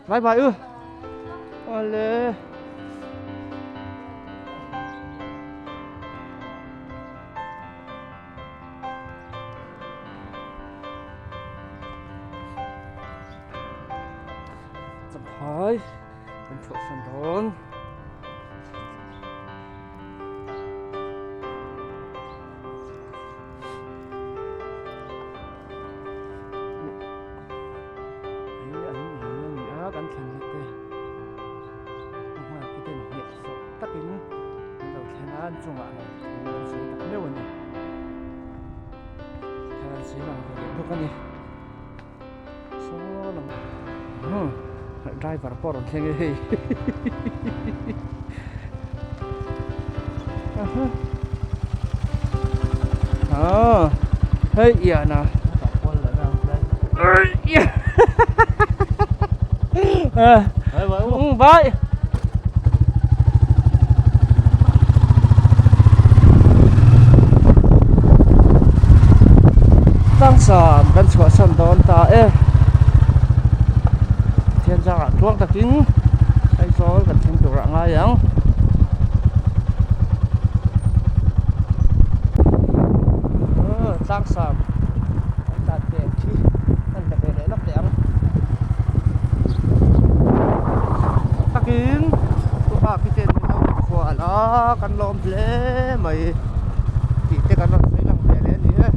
Bye bye u. Awle. Champhai kan chhuahsan dawn. Hei an in a ni a kan thlenna te hmuh ten hnehsawh takin an lo thleng a an chungah lo thu an sawi tak meuh a ni thla an sawi lang ve leh bawk a ni saw lang hmm driver pawh a rawn thleng e hei ah hei iana bye Tlangsam kan chhuahsan dawn ta e Pathian zangah tluang takin Aizawl kan thleng tur ah ngai ang. Tlangsam kan tlan peng khi kan la ve leh lawk leh ang. Takin Tuha khi ten min lo mikhual a kan lawm hle mai tih te kan rawn sawi lang ve leh a ni e.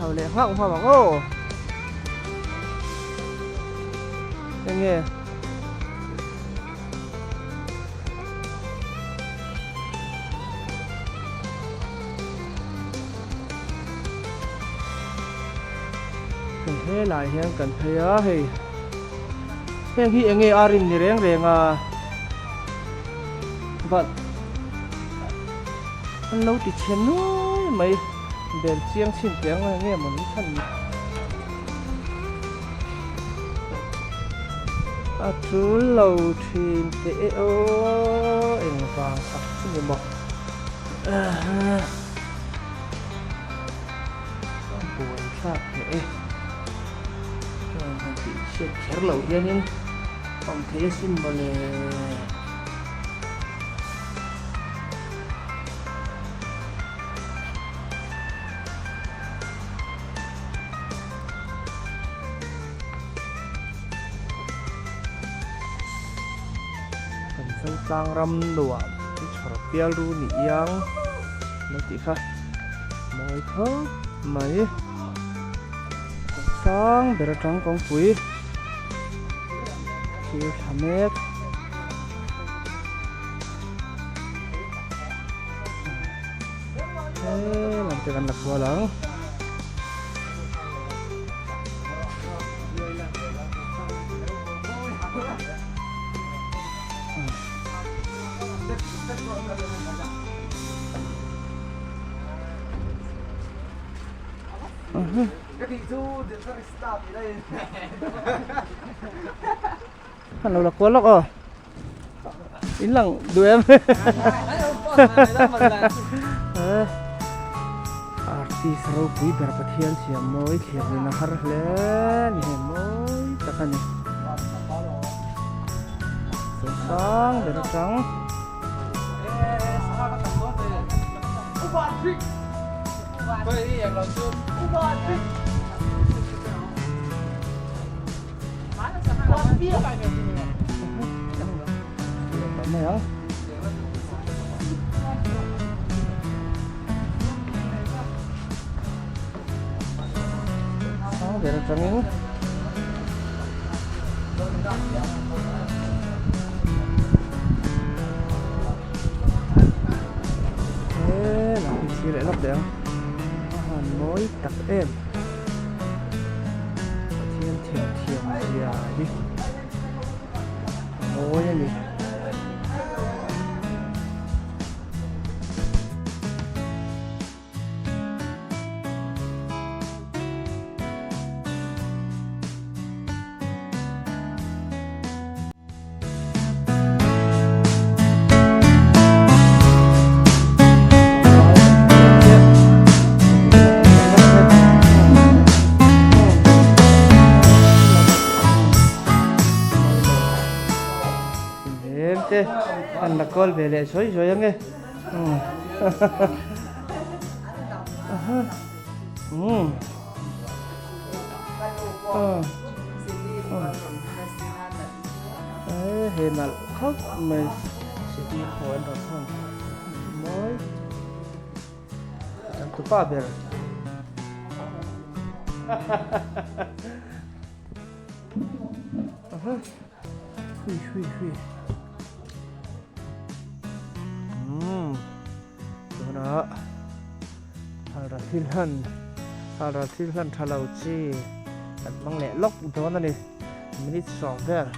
Chho leh nghauh nghauh ang aw. Enge? Hei helai hian kan phei a hei heng hi enge a rin ni reng reng a but an lo ti chhe nuai mai bel chiang chhin teh ang enge maw ni chhan ni a tul lo thin teh e aw engvang tak chu ni maw. A buai thlak hle e. Heng han tih chhiat kher loh hianin awm thei asin mawle. Kan Zotlang ram nuam hi chhawr pial ru ni iang lo tih kha mawi khawp mai. Sang ber atang kawngpui thlir thla mek. He lam te kan la kual ang. Kan lo la kual lawk aw. In lang duh em? Artist ropui ber Pathian siam mawi thlir nin a har hle ni hei mawi tak a ni. Chungsang ber atang. Mai ang. Sang ber atangin he lam hi thlir leh lawk leh ang a han mawi tak em Pathian themthiam zia hi a mawi a ni. Te an la kawl ve leh sawi sawi ange He nalh khawp mai city pawh an rawn hman mawi kan tupa ber hui hui hui umm tunah halra thil hlan halra thil hlan tha lo chi kan hmang leh lawk dawn a ni minute sawm vel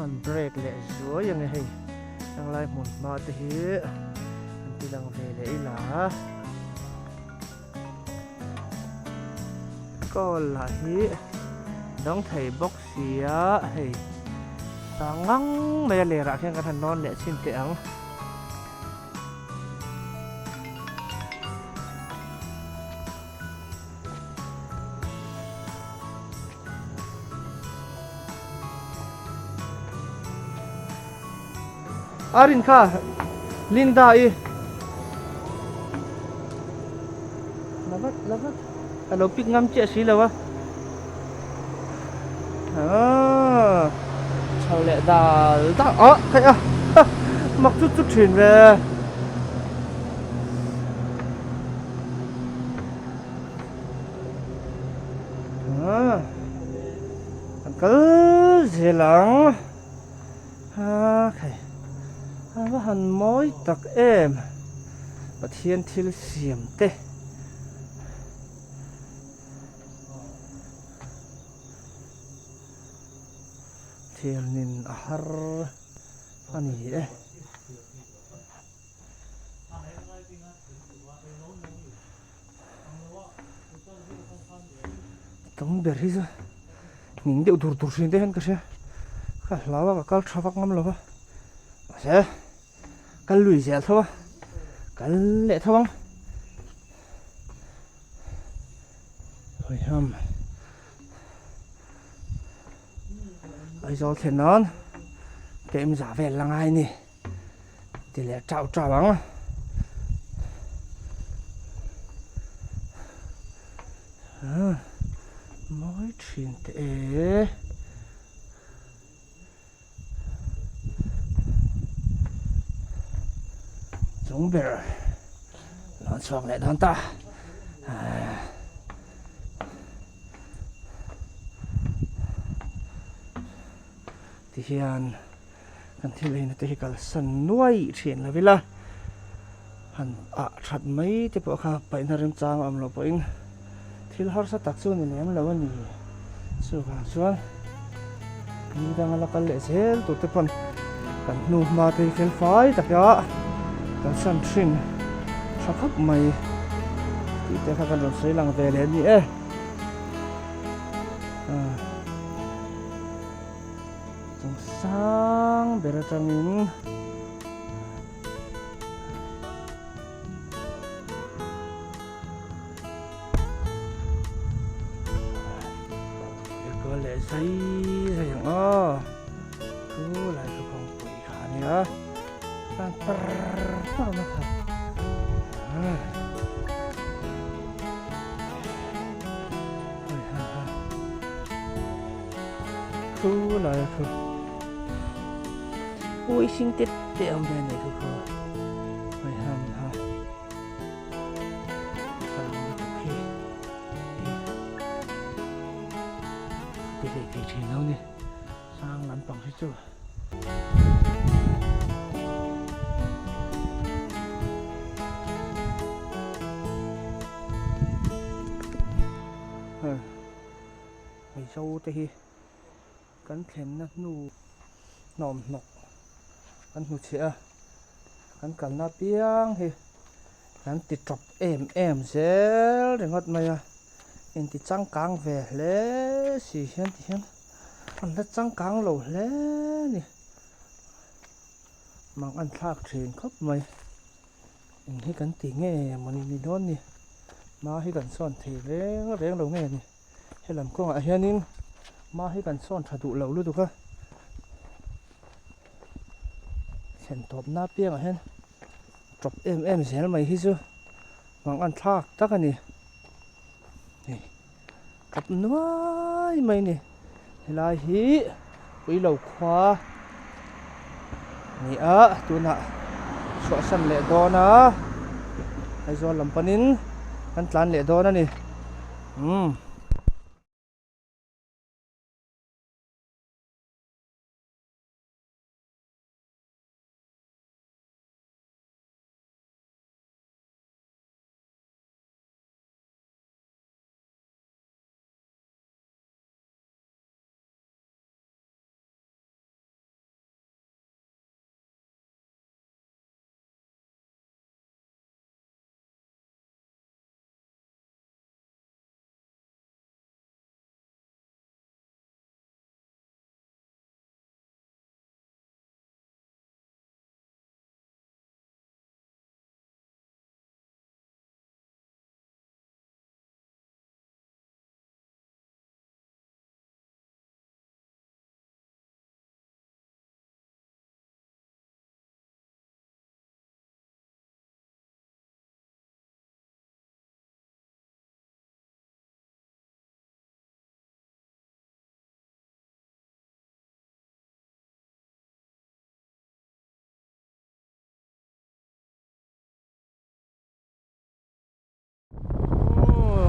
an break leh zuai ang e hei henglai hmun hma te hi an ti lang ve leh ila kawl lah hi dang thei bawk sia hei sang ngang mai a lerah khian kan han nawn leh chhin teh ang. A rin kha Linda i la vat la vat a lo pick ngam chiah si lo a ah chho leh dal dal ah theih a mak chu chu thin ve. zel ang. A khai a va han mawi tak em Pathian thil siam te. Thianin a har a ni e. Tung ber hi chu nghing deuh dur dur thin te hian ka hria ka hlau a ka kal tha vak ngam lo va mahse kal lui zel tho a kal leh tho ang hawihamm Aizawl thlen nan kem za vel la ngai a ni. Ti leh tau tau ang. Mawi thin teh e. Chung ber lo chhuak leh dawn ta. Tihian. Kan thil eina te hi kalsan nuai thin lo ila, han ah that mai te pawh kha paihna remchang a awm loh pawhin thil harsa tak chu a ni lem lo a ni. Chuvang chuan ni danga la kal leh zel tur te pawn kan hnu hma te hi fel fai taka kalsan thin tha khawp mai tih te kha kan rawn sawi lang ve leh a ni e. Chung sang ber atangin kual leh zai zai ang aw thu lai kha kawngpui kha a nia tan par par na kha Khu lai a khu ui hring te te awm ve nei khu khu hei ham ha sang lutuk hi ti hlei thei thin lo ni sang lampang hi chu. Mizo te hi kan thlenna hnu hnawm hnawk kan hmu chhiah a, kan kalna apiang hi kan ti tawp em em zel ringawt mai a, inti changkang ve hle si hian ti hian an la changkang lo hle a ni, mang an thlak thin khawp mai. Eng hi kan ti nge mawni ni dawn ni? Hma hi kan sawn thei reng reng lo nge ni? Helam kawngah hianin hma hi kan sawn tha duh lo lutuk a, thlen tawpna apiangah hian tawp em em zel mai hi chu mang an thlak tak a ni. Hei tawp nuai mai a ni. Helai hi Puilo khua a ni a, tunah chhuahsan leh dawn a, Aizawl lam panin kan tlan leh dawn a ni. Umm.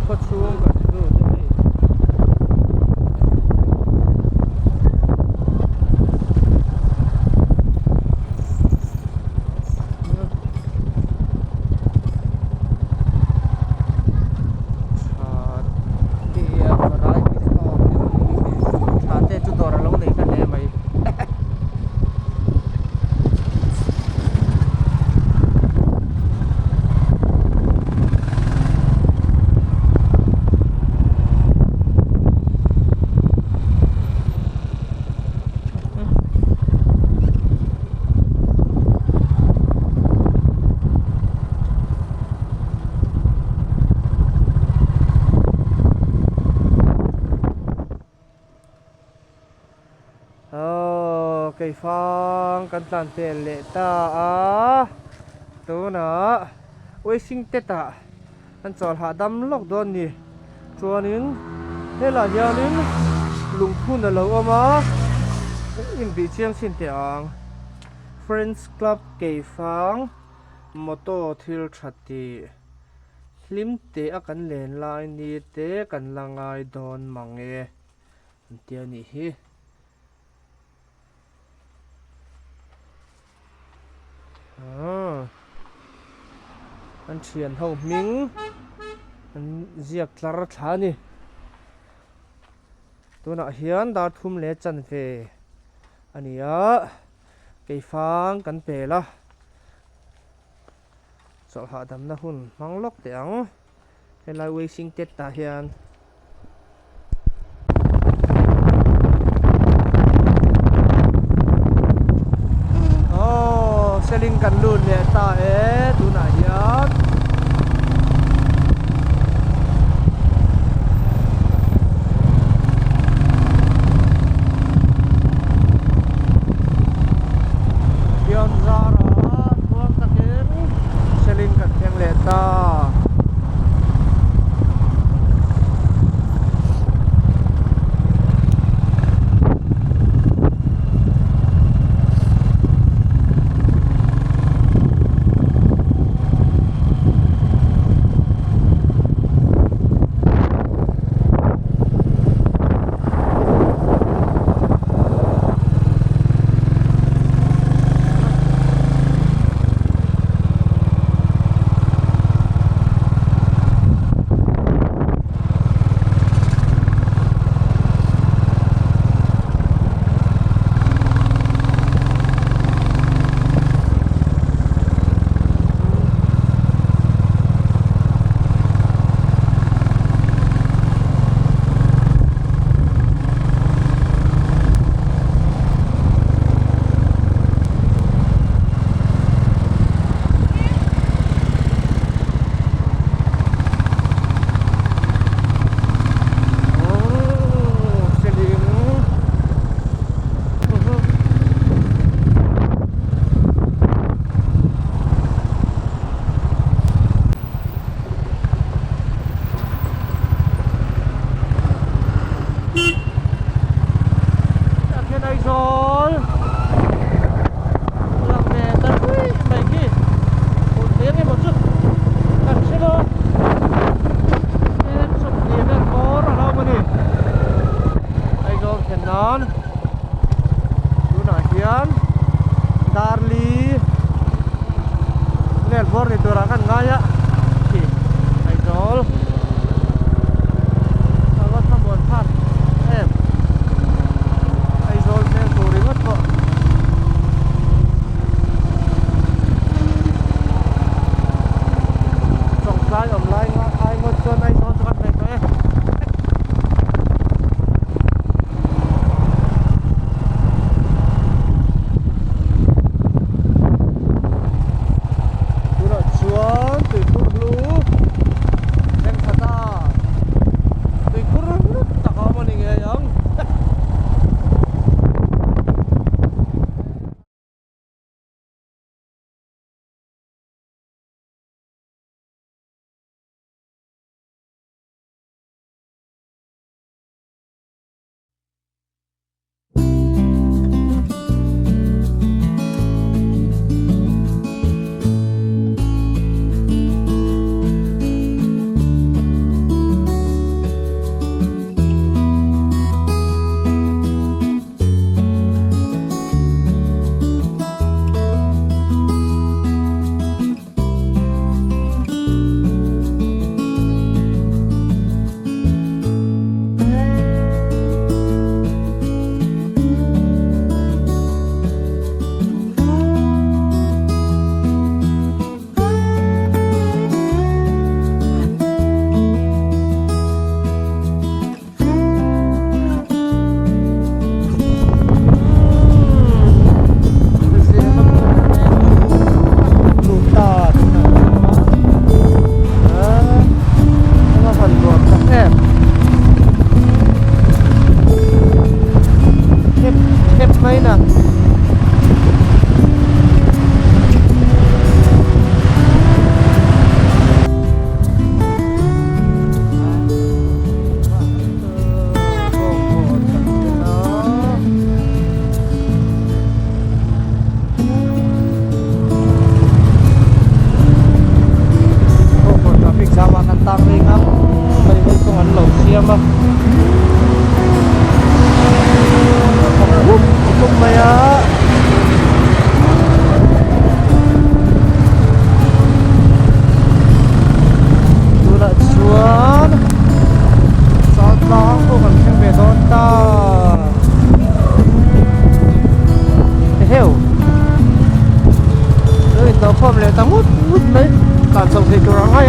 Khawchhung kan lut a hei. Keifang kan tlan pel leh ta a, tunah Washing Tet ah kan chawl hahdam lawk dawn ni. Chuanin helaiah hianin lungphun a lo awm a, inbih chiang chhin teh ang. Friends Club Keifang Motor thil tha tih hlim teh a kan len lai ni te kan la ngai dawn mang e an tia nih hi. An thian ho hming an ziak tlar thla a ni. Tunah hian dar thum leh chanve a ni a, keifang kan pel a, chawlh hahdamna hun hmang lawk teh ang. Helai washing tet tah hian Aww seling kan lut leh ta e tunah hian Pian zara tluang takin seling kan thleng leh ta. Aizawl lang ve ta ruih mai khi hmuh theih ang emaw chu kan hre lo eng 20 vel bawr a lo awm a ni Aizawl thlen nan tunah hian Darli vel bawr ni turah kan ngai a khi Aizawl a va thlamuan thlak em. Aizawl hmel tur ringawt pawh Chawngtlai awm lai ai ngawt chuan Aizawl chu kan hnaih tawh e. Tunah chuan tuikhur hlu thleng thla ta. Tuikhur hlu tak a awm a ni ngei ang.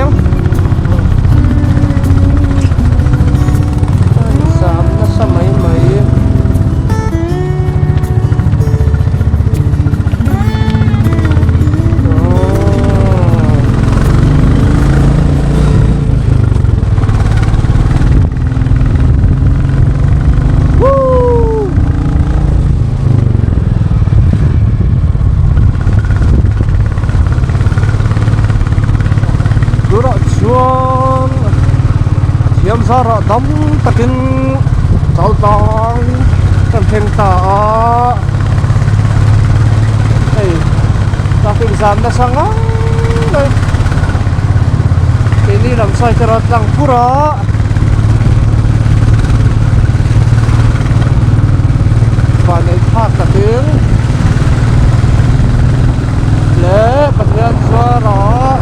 mai ang. A inzam nasa mai mai. Tunah chuan thiam zarah dam takin chaltlang kan thleng ta a hei traffic zam nasa ngang mai keini lam side erawh tlang pur a. Vanneih thlak takin leh Pathian zuarah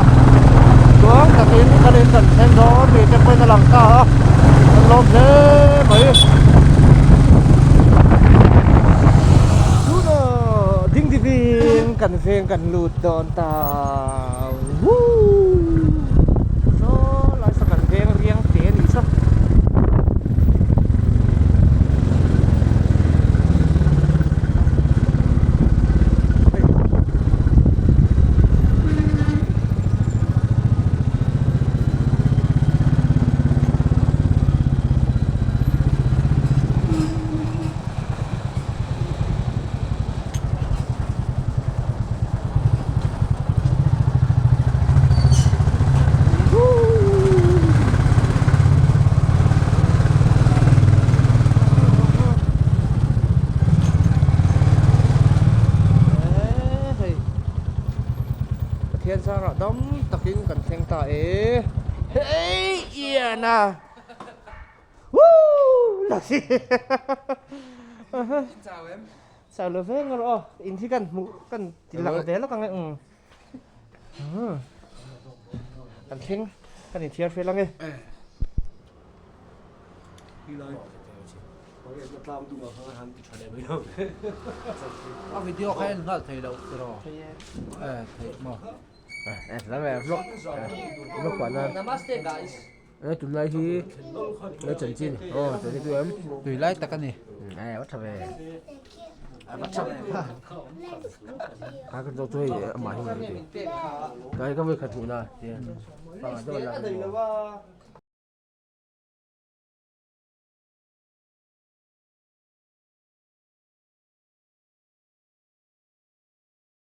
tluang takin kan in kan thleng dawn tih te pawhin a lang ta a kan lawm hle mai. Tunah dingdivin kan veng kan lut dawn ta. Woo! Saw lai saw kan veng riang te a nih saw. Pathian zarah dam takin kan thleng ta e hei iana woo lasi Chau lo veng rawh aw, in hi kan hmuh kan ti lang ve lawk ang e umm kan thleng kan inthiar fel ang e. A video kha en nghal thei loh tiraw? Eh theih maw? Eh vlog vlog pah nan. Namaste guys. He tunlai hi he chanchin aw chanchin chu em tui lai tak a ni eh a tha ve a tha ve ka ka chu hei amah hi mai ti kai ka voi khat hmuh na ti a